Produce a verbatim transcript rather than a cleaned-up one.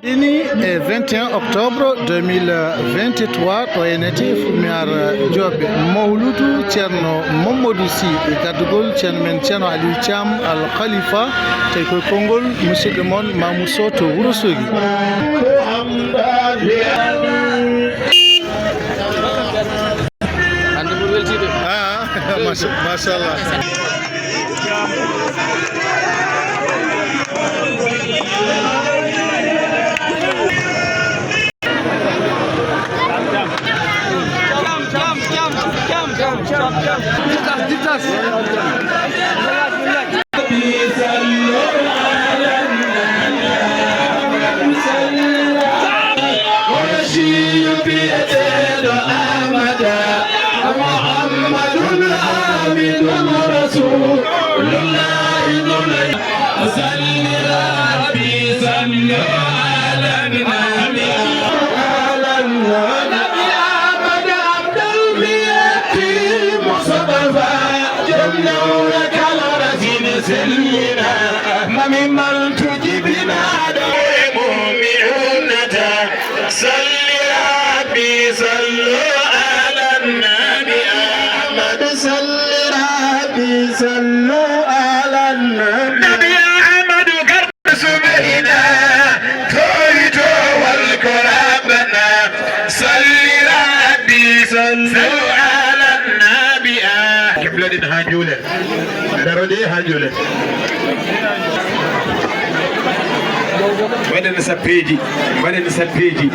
Ini e vingt et un octobre deux mille vingt-trois, ɗo e nete Fumiar Joɓe, mawludu Ceerno Mamadou Sy e gardugol ceerno men Ceerno Aliou Thiam Al Khalifa, tawi koye konngol musidɗo mon Mamou Sow to Wuro Sogui. Hannde ɓuri weltiiɓe. Ah, macha-, machallah. Qurayshi biyeteeɗo Ahmada, Muhammadun Hamidun Rasulullahi nulay. Salli Rabbi, sallu ala nabi, ala nabi Ahmad Abdal Miyati Mustafa, jom nawra kala rasini sellina, mami mantu jibinaɗo e mu'minunata. Salli Rabbi, sallu ala nabi Ahmad. Salli Rabbi, sallu ala nabi. Nabi Ahmadu garɗo suɓeyna, toowitowal ko rabbana. Salli Rabbi, sallu ala nabi Ahmad. Keblaɗen haa njuulen. Daroɗe haa njuulen. Waɗen sappeeji, waɗen sappeeji.